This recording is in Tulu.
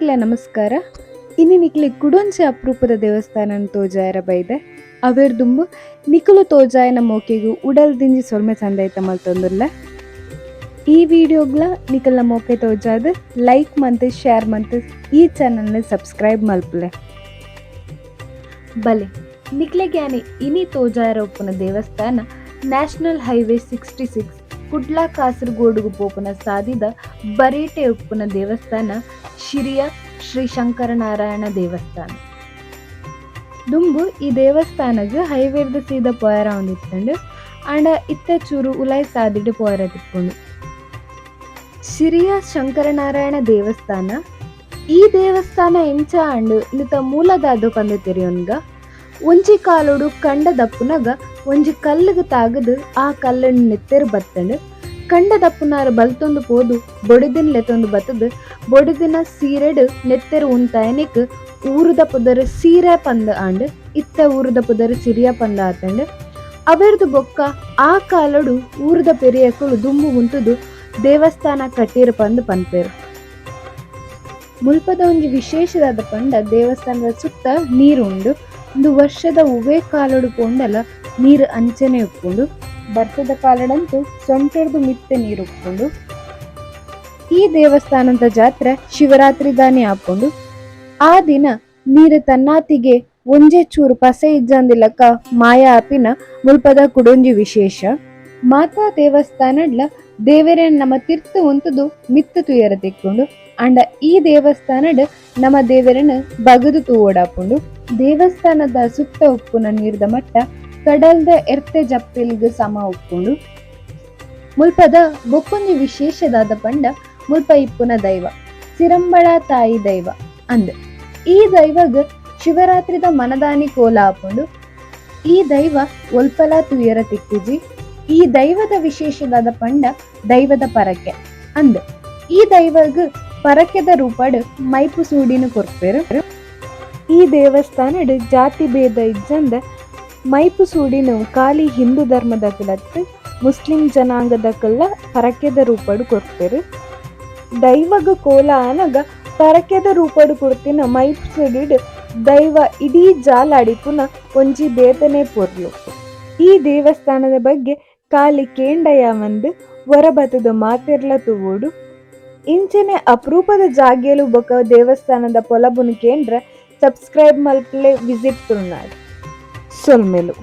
ಮಾತೆರೆಗ್ಲ ನಮಸ್ಕಾರ. ಇನಿ ನಿಕ್ಲೆ ಕುಡೊಂಜಿ ಅಪರೂಪದ ದೇವಸ್ಥಾನನ್ ತೋಜಾಯರ ಬೈದೆ. ಅವೆರ್ ದುಂಬು ನಿಕುಲು ತೋಜಾಯನ ಮೋಕೆಗ್ ಉಡಲ್ ದಿಂಜಿ ಸೊಲ್ಮೆ ಸಂದೈತ ಮಲ್ತೊಂದುಲ್ಲೆ. ಈ ವಿಡಿಯೋಗ್ಲ ನಿಕಲ್ನ ಮೋಕೆ ತೋಜಾದ್ ಲೈಕ್ ಮಂತ್, ಶೇರ್ ಮಂತ್, ಈ ಚಾನೆಲ್ನ ಸಬ್ಸ್ಕ್ರೈಬ್ ಮಲ್ಪುಲೆ. ಬಲೆ, ನಿಕ್ಲೆಗ್ ಯಾನ್ ಇನಿ ತೋಜಾಯರ ಉಪ್ಪುನ ದೇವಸ್ಥಾನ ನ್ಯಾಷನಲ್ ಹೈವೇ 66 ಕುಡ್ಲ ಕಾಸರಗೋಡುಗು ಪೋಪುನ ಸಾದಿದ ಬರೀಟೆ ಉಪ್ಪುನ ದೇವಸ್ಥಾನ, ಶಿರಿಯ ಶ್ರೀ ಶಂಕರನಾರಾಯಣ ದೇವಸ್ಥಾನ. ದುಂಬು ಈ ದೇವಸ್ಥಾನಗ್ ಹೈವೇರ್ದ್ ಸೀದ ಪೋಯರ ಒಂದಿತ್ತುಂಡು. ಆಂಡ ಇತ್ತೆ ಚೂರು ಉಲಾಯಿ ಸಾದಿಡ್ ಪೋಯರ ತಿಕ್ಕುಂಡು. ಶಿರಿಯ ಶಂಕರನಾರಾಯಣ ದೇವಸ್ಥಾನ. ಈ ದೇವಸ್ಥಾನ ಎಂಚ ಆಂಡ್, ಇಂದೆತ ಮೂಲ ದಾದ ಪಂದ್ ತೆರಿಯೊನ್ಗ. ಒಂಜಿ ಕಾಲೊಡು ಕಂಡ ದಪ್ಪುನಗ ಒಂಜಿ ಕಲ್ಲುಗ್ ತಾಗುದು ಆ ಕಲ್ಲುಡ್ ನೆತ್ತೆರ್ ಬತ್ತುಂಡು. ಕಂಡ ದಪ್ಪುನಾರ್ ಬಲ್ತೊಂದು ಪೋದು ಬೊಡೆದಿನ್ ಲೆತೊಂದು ಬತ್ತುದು ಬೊಡೆದಿನ ಸೀರೆಡ್ ನೆತ್ತೆರ್ ಉಂತಾಯನೆಕ್ ಊರುದ ಪುದರ್ ಸೀರೆ ಪಂದ್ ಆಂಡ್. ಇತ್ತೆ ಊರುದ ಪುದರ್ ಸಿರಿಯ ಪಂದ್ ಆತ್ಂಡ್. ಅವೆರ್ದ್ ಬೊಕ್ಕ ಆ ಕಾಲೊಡು ಊರುದ ಪೆರಿಯಕುಲು ದುಂಬು ಉಂತುದು ದೇವಸ್ಥಾನ ಕಟ್ಟಿರ್ ಪಂದ್ ಪನ್ಪೆರ್. ಮುಲ್ಪದ ಒಂಜಿ ವಿಶೇಷದಾದ ಪಂಡ ದೇವಸ್ಥಾನದ ಸುತ್ತ ನೀರ್ ಉಂಡು. ಉಂದು ವರ್ಷದ ಒವ್ವೆ ಕಾಲೊಡು ಪೋಂಡಲ ನೀರ್ ಅಂಚನೆ ಉಪ್ಪುಂಡು. ಬರ್ಸದ ಕಾಲಡಂತೂ ಸೊಂಟರ್ದು ಮಿತ್ತ್ ನೀರ್ ಉಪ್ಪುಂಡು. ಈ ದೇವಸ್ಥಾನದ ಜಾತ್ರೆ ಶಿವರಾತ್ರಿ ದಾನಿ ಆಪುಂಡು. ಆ ದಿನ ನೀರು ತನ್ನಾತಿಗೆ ಒಂಜೆ ಚೂರು ಪಸೆ ಇಜ್ಜಂದಿಲಕ ಮಾಯ ಆಪಿನ ಮುಲ್ಪದ ಕುಡೊಂಜಿ ವಿಶೇಷ. ಮಾತಾ ದೇವಸ್ಥಾನಡ್ಲ ದೇವೆರೆನ್ ನಮ ತಿರ್ತ್ ಉಂತುದು ಮಿತ್ತ್ ತೂಯರ ತಿಕ್ಕುಂಡು. ಆಂಡ ಈ ದೇವಸ್ಥಾನಡ್ ನಮ ದೇವೆರೆನ್ ಬಗದು ತೂವೊಡಾಪುಂಡು. ದೇವಸ್ಥಾನದ ಸುತ್ತ ಉಪ್ಪುನ ನೀರ್ದ ಮಟ್ಟ ಕಡಲ್ದ ಎರ್ತೆ ಜಪ್ಪಿಲ್ಗ್ ಸಮ ಉಪ್ಪುಂಡು. ಮುಲ್ಪದ ಬೊಕ್ಕೊಂಜಿ ವಿಶೇಷದಾದ ಪಂಡ ಮುಲ್ಪ ಇಪ್ಪುನ ದೈವ ಸಿರಂಬಳ ತಾಯಿ ದೈವ ಅಂದ್. ಈ ದೈವಗ್ ಶಿವರಾತ್ರಿದ ಮನದಾನಿ ಕೋಲ ಆಪುಂಡು. ಈ ದೈವ ಒಲ್ಪಲ ತೂಯರ ತಿಕ್ಕುಜಿ. ಈ ದೈವದ ವಿಶೇಷದಾದ ಪಂಡ ದೈವದ ಪರಕೆ ಅಂದ್. ಈ ದೈವಗ್ ಪರಕೆದ ರೂಪಡ್ ಮೈಪು ಸೂಡಿನ ಕೊರ್ಪೆರ್. ಈ ದೇವಸ್ಥಾನಡ್ ಜಾತಿ ಭೇದ ಇಜ್ಜಂದೆ ಮೈಪು ಸೂಡಿನ ಖಾಲಿ ಹಿಂದೂ ಧರ್ಮದಕುಲತ್ತ್, ಮುಸ್ಲಿಂ ಜನಾಂಗದಕುಲ್ಲ ಪರಕೆದ ರೂಪಡ್ ಕೊರ್ಪೆರ್. ದೈವಗ್ ಕೋಲ ಆನಗ ಪರಕೆದ ರೂಪಡ್ ಕೊರ್ತಿನ ಮೈಪು ಸೂಡಿಡ್ ದೈವ ಇಡೀ ಜಾಲ್ ಅಡಿಪುನ ಒಂಜಿ ಬೇತನೆ ಪೊರ್ಲು. ಈ ದೇವಸ್ಥಾನದ ಬಗ್ಗೆ ಖಾಲಿ ಕೇಂಡಯಾವಂದ್, ಒರ ಬತ್ತುದು ಮಾತೆರ್ಲ ತೂವೊಡು. ಇಂಚನೆ ಅಪರೂಪದ ಜಾಗೆಲು ಬೊಕ ದೇವಸ್ಥಾನದ ಪೊಲಬುನು ಕೇಂದ್ರ ಸಬ್ಸ್ಕ್ರೈಬ್ ಮಲ್ಪಲೆ. ವಿಸಿಟ್ ತುಳುನಾಡ್. ಸೊಲ್ಮೆಲು.